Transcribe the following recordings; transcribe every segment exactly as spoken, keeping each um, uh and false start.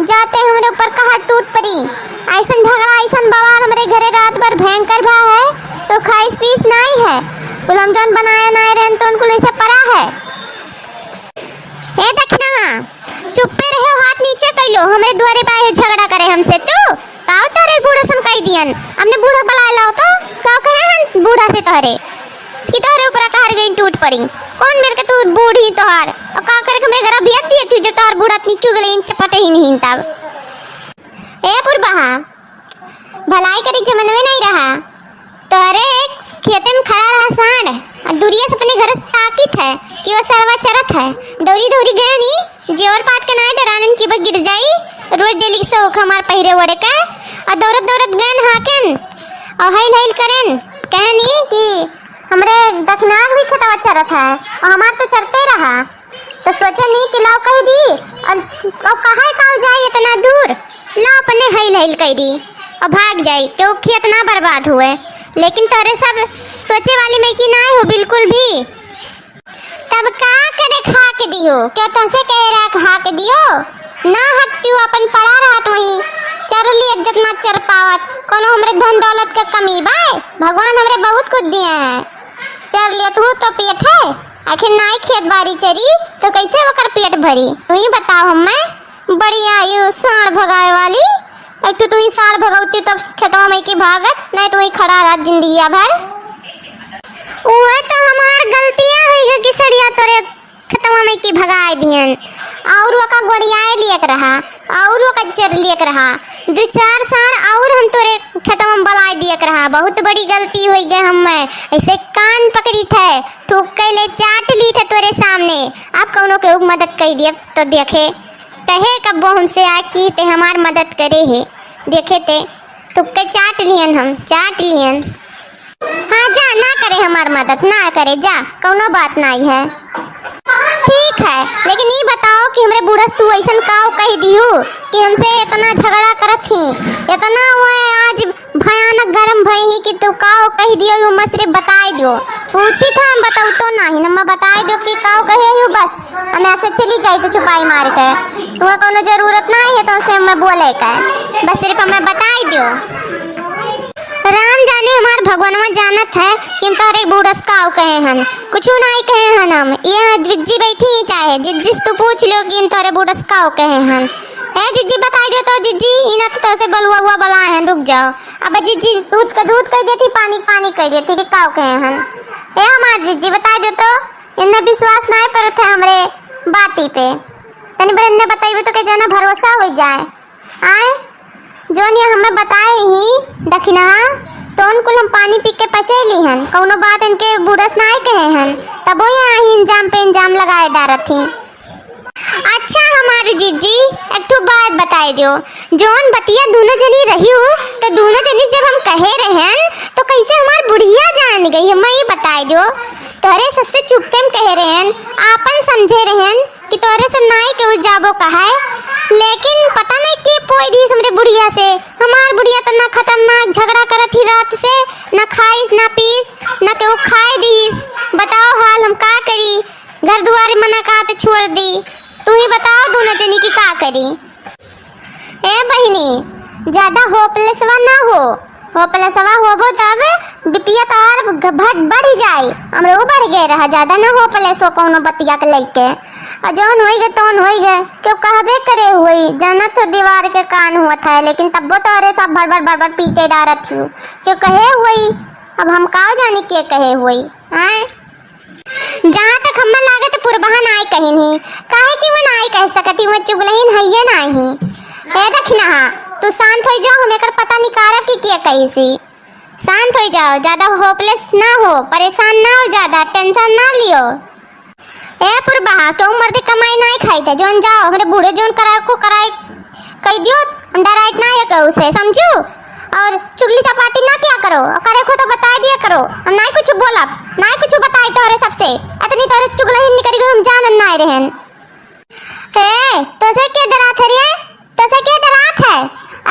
जाते हमरे ऊपर कहर टूट परी। अइसन झगड़ा, अइसन बवाल हमरे घरे रात भर भयंकर भा है, तो खाइस पीस नाई है। कुल हम जौन बनाए नाई रहन, तो उनको ऐसे पड़ा है। ए दखिनहा, चुप्पे रहो, हाथ नीचे कइलो। हमरे दुआरे पे आए हो झगड़ा करे हमसे तू? काउ तोरे बूढ़ा से हम कहि दियन? हमने बूढ़ा बुलाए लाओ तो? काउ कहे हन बूढ़ा से तोहरे? कि तोहरे ऊपर कहर गई टूट पड़ी। कौन मेर के तू बूढ़ी तोहार? और का करे हमरे घर बिया दिए तू जब तोहार बूढ़ा इतनी चुगली इन चपटे ही नहीं तब। ए पुरबहा, भलाई करे जमनवे नहीं रहा। तोहरे एक खेते में खड़ा रहा साँड़, आ दुरिया से अपने घर से ताकित है कि वो सरवा चरत है। दौरी दौरी गए नी, जेवर पात के नाई डरानन कि बा गिर जाई। रोज डेली के शौक हमार पहिरे ओढ़े के। आ दौड़त दौड़त गए नी हाकेन, और हइल हइल करेन, कहनी कि हमरे दखिनहा भी खेतवा चरत है, और हमार तो चरते रहा। तो सोचे नी कि लाओ कहि दी, और, और कहाँ काउ जाई इतना दूर, लाओ अपने हइल हइल कहि दी और भाग जाई, क्यों खेत ना बर्बाद हुए। लेकिन तोहरे सब सोचे वाली मइकी नाई हो बिल्कुल भी। तब का करे खा के दियो, क्यों तोसे कहे रहा खा के दियो? ना हक तू अपन पड़ा रहत वहीं, चर लियत जितना चर पावत, कोनो हमरे धन दौलत के कमी बाय? भगवान हमरे बहुत कुछ दिए हैं, चर लियत हूँ तो पेट है, आखिर नाई खेत बारी चरी तो कैसे ओकर पेट भरी? तू ही बताओ हमें। बड़ी आयु साँड़ भगाए वाली। एक ठो तू ही साँड़ भगौती तब खेतवा में की भागत, नहीं तू ही खड़ा रहत जिंदगिया भर। उहे तो हमार गलतिया होई गई कि सड़िया तोरे खेतवा में की भगाए दियन। और ओका गोड़ियाए लियक रहा, और ओका चर लियक रहा। दो चार साँड़ और हम तोरे खेतवा में बलाए दियक रहा। बहुत बड़ी गलती होई गई हमें। ऐसे कान पकड़ी थे, थूक के ले चाट ली थे तोरे सामने। आप कौनो के मदद कर दिए तो देखे। कहे कब्बो हमसे आ कि ते हमार मदद करे है, देखे ते तुक्के चाट लियन, हम चाट लियन। हाँ जा, ना करे हमार मदद, ना करे जा, कौनो बात नाई है। ठीक है, लेकिन ई बताओ कि हमरे बूढ़स तू ऐसन काव कह दिहू कि हमसे इतना झगड़ा करत ही, इतना वो आज भयानक गरम भई ही कि तू काव कह दियो, यू मत सिर्फ बताई दियो। पूछी था हम बताऊ तो नाही, हम बताई दियो कि काव कहे यू बस। हम ऐसे चली जाई तो छुपाई मार के। तुम्हें कोनो जरूरत नाही है तो से हमें बोले का। बस सिर्फ हमें बताई दियो। राम जाने हमार भगवानवा जानत है कि हम तोहरे बूढ़स काव कहे हन। कुछ नाही कहे हन हम। ये जिज्जी बैठी ही चाहे, जिज्जी से तू पूछ लियो कि हम तोहरे बूढ़स काव कहे हन। ए जिज्जी बताई दियो तो जिज्जी, इना तो तोसे बलुआ हुआ बलाए हन, रुक जाओ। अब जिज्जी दूध का दूध कह देती, पानी का पानी कह देती कि काव कहे हन। ए हमार जिज्जी बताई दे तो, इन्हें विश्वास नाई परत है हमरे बाती पे। तनी बार इन्हें बताइबे तो के जना भरोसा हो जाए। आए, जोन ये हमें बताए ही दखिनहा, तोन कुल हम पानी पी के पचे ली हन, कौनो बात इनके बूढ़स नाई कहे हन, तबो ये आही इंजाम पे इंजाम लगाए डारत ही। अच्छा हमारी जिज्जी, एक ठो बात बताई दियो, जौन बतिया दोनों जनी रही हो, तो दोनों जनी जब हम कहे रहन, तो कैसे हमार बुढ़िया जान गई, हमें ये बताई दियो। तोहरे सबसे चुप्पे में कहे रहन, आपन समझे रहन कि तोहरे से नाई केहू जाबो कहाए, लेकिन पता नहीं के पोई दीस हमरे बुढ़िया से। हमार बुढ़िया तो ना खतरनाक झगड़ा करत ही रात से, ना खाइस, ना पीस, ना केहू खाए दीस। बताओ हाल हम का करी? घर दुआरे मना का तो छोड़ दी। तू ही बताओ दोनों जनी की का करी। ए बहिनी, ज्यादा होपलेसवा ना हो। होपलेसवा होबो तब बिपिया तोहार घ-, भट बढ़ जाई। हमरे ऊ बढ़ गए रहा, ज्यादा ना होपलेसवा कौनो बतिया के लइके। और जौन होई गए तौन होई गए, क्यों कहबे करे हुई। जाना तो दीवार के कान हुआ था, लेकिन तब्बो तोहरे सब भर भर भर भर पीटे डारत हूँ। क्यों कहे हुई, अब हम का जानी के कहे हुई। आए, जहाँ तक हमें लागत पुरबहा नाई कहिन ही, काहे कि वो नाई कह सकत ही, वो चुगलहिन हइये नाई ही। ए दखिनहा, तू शांत हो जाओ, हम एकर पता निकारब कि के कहिस ही। शांत हो जाओ, ज्यादा होपलेस ना हो, परेशान ना हो, ज्यादा टेंशन ना लियो। ए पुरबहा, केहू मर्दे कमाई नाई खाई था, जौन जाओ, हमरे बूढ़े जौन कराए को कराए कह दियो, हम डराइत ना है केहू से, समझू? और चुगली चपाटी ना किया करो, और करे को तो बताई दिया करो। हम नाई कुछ बोलब, नाई कुछ बताई तोहरे सबसे। इतनी तोहरे चुगलहिन निकल गई, हम जानन नाई रहन। ए, तोसे के डरात है रे? तोसे के डरात है?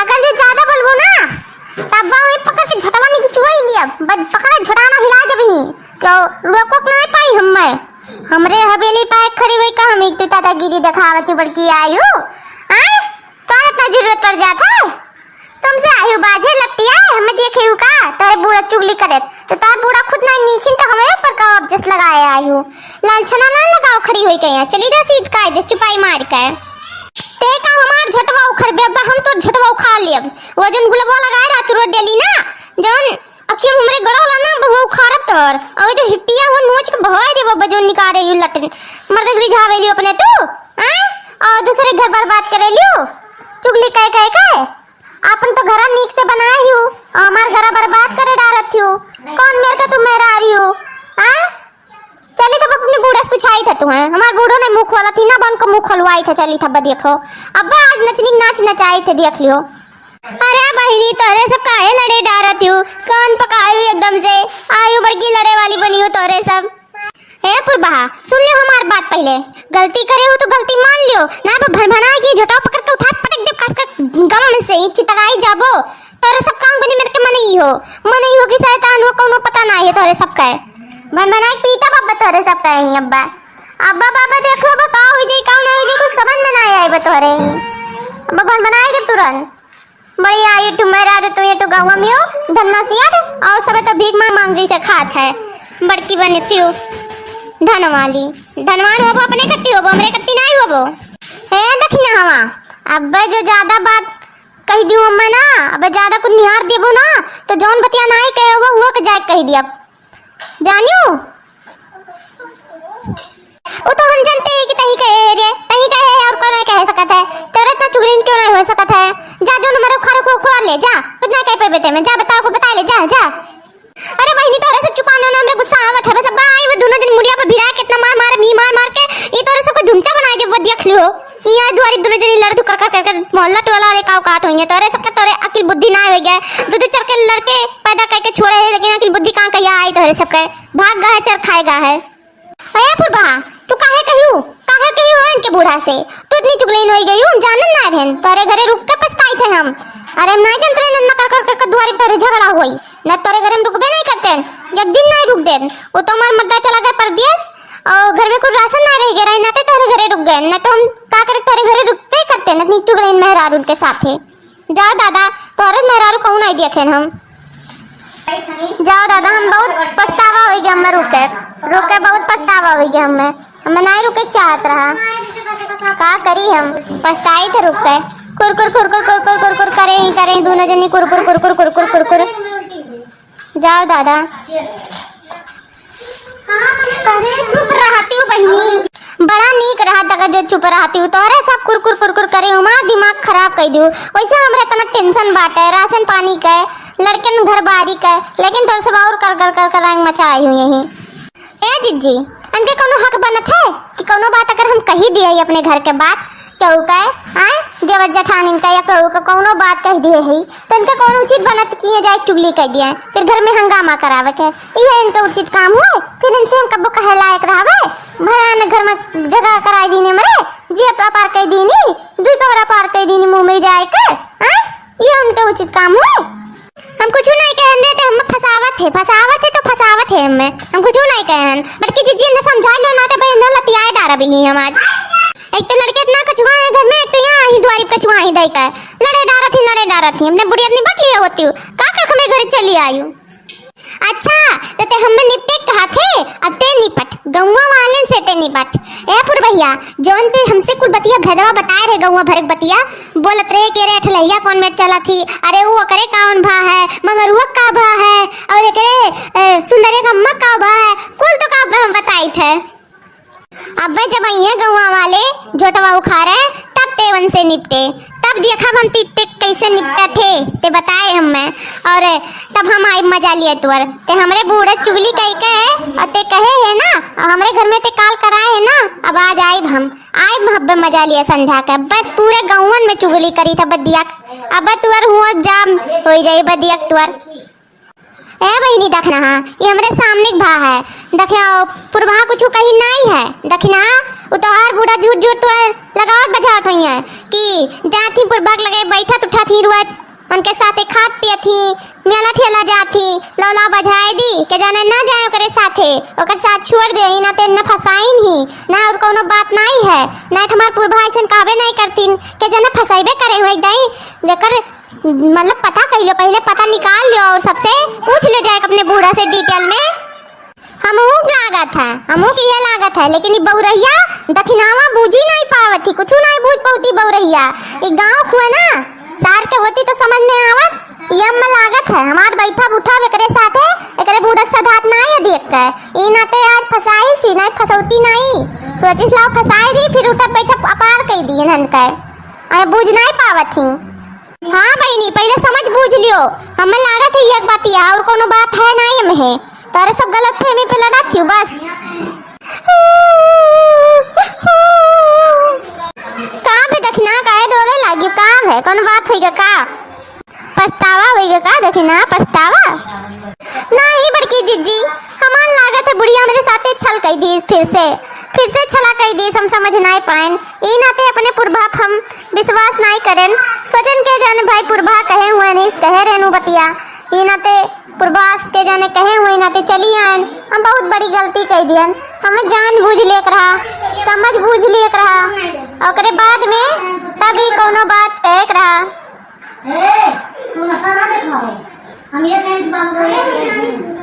अगर जो ज्यादा बोलबो ना, तब वही पकड़ के झोटवा निकचुआ ही लिया। बस पकड़ा झोटाना हिला देबही। क्यों रोको नाई पाई हमें? हमरे हवेली पे खड़ी हुई का हम एक तो दादागिरी दिखावत बड़की आयु? आए? जात है? तुमसे आयु बाझे लपटियाए, हमें देखे हु का? तोरे बूढ़ा चुगली करे, तो तोर बूढ़ा खुद नहीं नीखिन, तो हमें ऊपर का अब जस लगाए आयु। लांछना ना लगाओ, खड़ी होई के यहाँ। चली जाओ सीध का, जस चुपाई मार के। ते का हमार झटवा उखर बे, अब्बा हम तोर झटवा उखाड़ लेब। वो जौन गुलबवा लगाए रहा तू रोज डेली ना, जौन अखिया में हमरे गड़ा होला ना, वो उखाड़ब तोर। और वो जो हिप्पिया वो नोच के भगाई देबो, बजो निकाले यू लटन। मर्द के रिझावे लियो अपने तू, हैं? और दूसरे घर बर्बाद करे लियो, चुगली कह कह के। आपन तो घरा नीक से बनाए हियो, और हमार घरा बर्बाद करे डारत हियो। कौन मेर के तू मेहरारू हो, हैं? चली तब अपने बूढ़ा से पुछाई था तू, हैं? हमार बूढ़ो ने मुँह खोला थी ना, बन को मुँह खोलवाई था, चली था, अब देखो। अब आज नचनी नाच नचाई थे, देख लियो। अरे बहिनी, तोहरे सब काहे लड़े डारत हियो? कान पकाए हुई एकदम से, आयु बड़की लड़े वाली बनी हो तोहरे सब। हे पुरबहा, सुन लियो हमार बात पहिले। गलती करे हो तो गलती मान लियो, ना भन भना के झोटा पकड़ के उठा पटक दे, खासकर गम में से ही चितराई जाबो। तोहरे सब काम बनी मेरे के मनई हो, मनई हो कि शैतान हो, कौनो पता ना है तोहरे सब का। भन भना के पीटा बाबा तोहरे सब का ही अब्बा। अब्बा बाबा देख लो बा का हो जाई, का ना हो जाई, कुछ समझ में ना आए बा तोहरे। अब्बा भन भना के तुरंत। बढ़िया, ये ठु मेहरारू तो ये ठु गौवा में हो, धन्ना सियार, और सबे तो भीख मांग मांग जैसे खात है। बड़की बने थियो धन वाली, धनवान होबो अपने कत्ती होबो, हमरे कत्ती नाई होबो। हे दखिना हवा, अब्बे जो ज्यादा बात कह दियो हमें ना, अबे ज्यादा कुछ निहार देबो ना, तो जौन बतिया नाई कहे होबो, हुआ के जाए कह दिया। जानियो? वो तो हम जानते हैं कि तही कहे है रे, तही कहे है और कौन कह सकत है? तेरे इतना चुगलिन क्यों नहीं हो सकत है? जा, जो हमारे खारे को खोल ले, जा, इतना कह पे बेटे में, जा, बताओ को बता ले, जा, जा। अरे बहिनी, तोरे से चुपाना ना, हमरे गुस्सा आवत है, बस अब आई वो दोनों जन मुड़िया पे भिड़ा के इतना मार मार, मी मार मार के, ये तोरे सबको धुमचा बनाए के वो देख लियो। यहाँ दुआरी दोनों जनी लड़ धुकर कर कर, कर मोहल्ला टोला वाले काव काट होइए, तोरे सबके तोरे अकिल बुद्धि ना हो गए, दो दो चार के लड़के पैदा करके छोड़े है, लेकिन अकिल बुद्धि कहाँ कहिया आई तोहरे सबके? भाग गा है, चरखाए गा है। अरे पुरबहा, तू काहे कहियो, काहे कहियो इनके बूढ़ा से? तू इतनी चुगलिन होई गई, हम जानन ना रहन, तोरे घरे रुक के पछताई थे हम। अरे हम ना जानते रहन, ना कर कर कर कर दुआरे तोरे झगड़ा होई, ना तोरे घरे हम रुकबे नहीं करते हैं, एक दिन नहीं रुक देन। वो तो हमार मर्दा चला गए परदेस, और घर में कुछ राशन ना रह गया, ना ते तोरे घरे रुक गए, ना तो हम का करे तोरे घरे रुकते करते, ना इतनी चुगलिन मेहरारू उनके साथ है। जाओ दादा, तोहरे से मेहरारू कहूँ नहीं देखेन हम। जाओ दादा, हम बहुत पछतावा होई गया हमें रुके, रुके बहुत पछतावा होई गया हमें। हमें नहीं रुके चाहत रहा, का करी हम, पछताई थे रुक के। कुरकुर कुरकुर कुरकुर कुरकुर करे ही करे ही दोनों जनी कुरकुर कुरकुर कुरकुर कुरकुर। जाओ दादा। अरे चुप रहती हूँ बहिनी। बड़ा नीक रहत अगर जो चुप रहती हूँ। तोहरे सब कुरकुर कुरकुर करे हमार दिमाग खराब कर दियो। वैसे हमरे इतना टेंशन बाटे राशन पानी के, लड़कन घर बारी के, लेकिन तोर सब और कर कर कर कर रंग मचाई हूँ यही। ए जिज्जी, इनके कोनो हक बनत है कि कोनो बात अगर हम कही दिए ही अपने घर के बात, केहू के, आए, देवर जेठानिन के या केहू के कोनो बात कह दिए ही, तो इनके कोनो उचित बनत कि ये जाए चुगली कह दिए, फिर घर में हंगामा करावे के, इहे इनके उचित काम हुए? फिर इनसे हम कब्बो कहे लायक रहवे? भला न घर में झगड़ा कराई दीने मरे, जी अपना पार कह दीनी, दुई कमरा पार कह दीनी मुंह में जाए के, आए, ये उनके उचित काम हुए? हम कुछ नहीं कहन देते, हम फसावत है, फसावत है तो फसावत है हमें, हम कुछ नहीं कहन। बड़की जिज्जी ने समझा लो ना, तो बहन लतियाए डारा भी हम आज। एक तो लड़के इतना कछुआ है घर में, एक तो यहाँ ही दुआरी पे कछुआ ही दई का लड़े डारत ही, लड़े डारत ही। अपने बुढ़िया नहीं बट लिया होती हूँ, का कर हमें घर चली आयु। अच्छा, तो ते हमें निपटे कहा थे, अब ते निपट, गौवा वाले से ते निपट। ए पुरबहिया, जौन ते हमसे कुल बतिया भेदवा बताए रहे, गौवा भरक बतिया, बोलत रहे कि अरे अठलैया कौन में चला थी, अरे वो ओकरे कौन भा है, मंगरुआ का भा है, और एकरे, ए, सुंदरे का अम्मा का भा है, कुल तो का हम बताई थे। अबे जब अइहे गौवा वाले झोटवा उखारे, तब ते उनसे निपटे, तब देखब हम ती-, ते कैसे निपटत हे, ते बताए हमें, और तब हम आइब मजा लिए तुअर। ते हमरे बूढ़े चुगली कई के है, और ते कहे है ना, और हमरे घर में ते काल कराए है ना, अब आज आइब हम, आइब हम अबे मजा लिए संझा के। बस पूरे गौवन में चुगली करी था बदिया, अब तुअर हुआ जाम हो जाई बदिया तुअर। ए बहिनी, देखना हा, ये हमरे सामने के भा है। देखना, पुरबहा कुछ कही नाई है। देखना, उ तोहार बूढ़ा झूठ झूठ तो लगावत बजावत हुई है कि जात ही पुरबहा के लगे बैठत उठत ही रुआ उनके साथे खात पियत ही, मेला ठेला जात ही, लौला बझाए दी, के जाने ना जाए ओकरे साथे, ओकर साथ छोड़ दे, ई नाते न फंसाइन ही, ना और कौनो बात नाई है, ना तो हमार पुरभा ऐसन कहबे नाई करतीन, के जाने फंसाइबे करे हो एक दाई, जेकर मतलब पता कह लियो, पहले पता निकाल लियो और सबसे पूछ लियो जाए अपने बूढ़ा से detail में। हमहू के लागत है, हमहू के ये लागत है, लेकिन ई बउरहिया दखिनावा बूझी नाई पावत ही, कुछ नाई बूझ पौती बउरहिया। ई गाँव खुए ना, शहर के होती तो समझ में आवत। ई अम्मा लागत है, हमार बैठा उठा एकरे साथे, एकरे बूढ़क सधात नाई है देख के। ई नाते आज फंसाई सी, नाई फंसौती नाई। सोचिस लाओ फंसाई दी, फिर उठक बैठक अपार कई दी इन्हन के। आए बूझ नाई पावत ही। हाँ बहिनी, पहले समझ बूझ लियो। हमें लागत है एक बतिया, और कोनो बात है ना एमे। तारे सब गलतफहमी पे लड़त थियो बस। का बे दखिना, काहे रोवे लागी? का है, कौन बात होइगा का? पछतावा होइगा का दखिना, पछतावा? नाही बड़की जिज्जी, हमार लागत है बुढ़िया हमरे साथे छल कई दीस फिर से, फिर से छला कई दीस, हम समझ नाई पाएन। ई नाते अपने पुरभा प हम विश्वास नाई करेन। सोचेन के जाने भाई पुरभा कहे हुए नहीं, कहे रहनु बतिया। ई नाते पुरभा के जाने कहे हुए, ई नाते चली आएन। हम बहुत बड़ी गलती कई दियन। हमें जान बूझ लेक रहा, समझ बूझ लेक रहा, ओकरे बाद में तब ई कौनो बात कहे के रहा। ए, तू नशा ना देखाओ। हम ये कहें कि बाबू को ये कहें।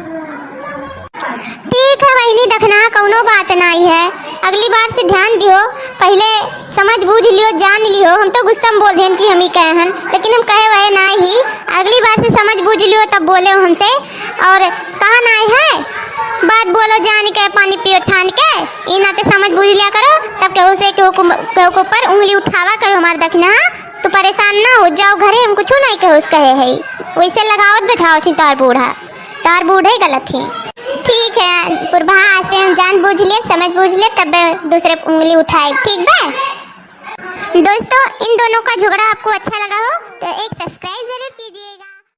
ठीक है बहिनी, दखना कौनो बात नाई है, अगली बार से ध्यान दियो, पहले समझ बूझ लियो, जान लियो। हम तो गुस्सा में बोल देन कि हम ही कहे हन, लेकिन हम कहे वहे नाई ही। अगली बार से समझ बूझ लियो तब बोले हमसे। और कहा नाई है, बात बोलो जान के, पानी पियो छान के। ई नाते समझ बूझ लिया करो, तब केहू से केहू को, केहू के ऊपर उंगली उठावा करो हमार दखना। तू परेशान ना हो, जाओ घरे, हम कुछ नहीं कहे, उस कहे है। वैसे लगावत बझावत ही तोहार बूढ़ा, तोहार बूढ़े गलत ही। ठीक है पुरभा, आज से हम जान बूझ लिए, समझ बूझ लिए, तब दूसरे उंगली उठाए, ठीक बा? दोस्तों, इन दोनों का झगड़ा आपको अच्छा लगा हो तो एक